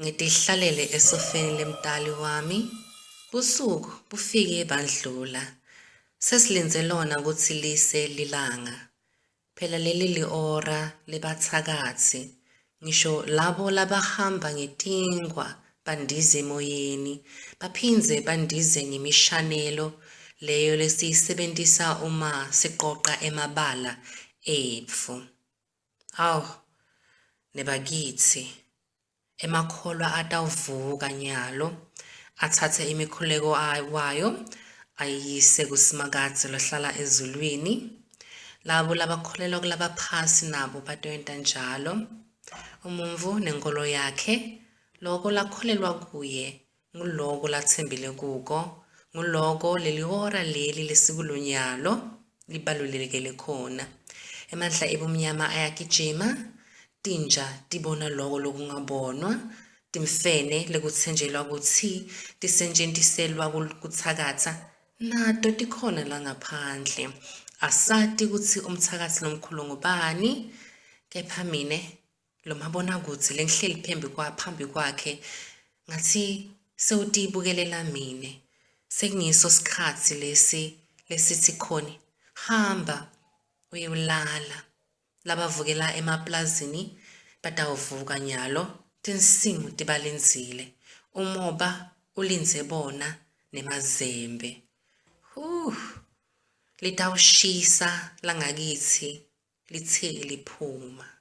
Ngitihlalele esofeni lemtali wami, busuku bufike bandlula. Sesilindze lona kutsi lise lilanga. Phela leli li-ora lebatsakatsi, ngisho labo labahamba ngetinkwa bandize emoyeni, baphindze bandize ngemishanelo leyo lesiyisebentisa uma siqoqa emabala etfu. Awu, nebakitsi, emakholwa atawuvuka nyalo, atsatse imikhuleko wayo ayiyise kuSimakadze lohlala ezulwini. Labo labakholelwa kulabaphasi nabo batoyenta njalo. Umuntfu nenkolo yakhe, loko lakholelwa kuye Nguloko latsembele kuko, nguloko lelihora leli lesikulo nyalo libalulekele khona. Emandla ebumnyama ayagijima, tinja tibona loko lokungabonwa, timfene lekutsenjelwa kutsi tisentjentiselwa kutsakatsa nato tikhona langaphandle. Asati kutsi umtsakatsi lomkhulu ngubani, kepha mine Lomabonakudze lengihleli phembi kwa phambi kwakhe ngathi sewutibukelela mine. Sekungiso sikhatsi lesi lesithi khoni hamba uyewulala. Labavukela emaplazini batawuvuka nyalo tinsimu tibalindzile. Umoba ulindze bona nemazembe. Huh! Litawushisa langakitsi litseli liphuma.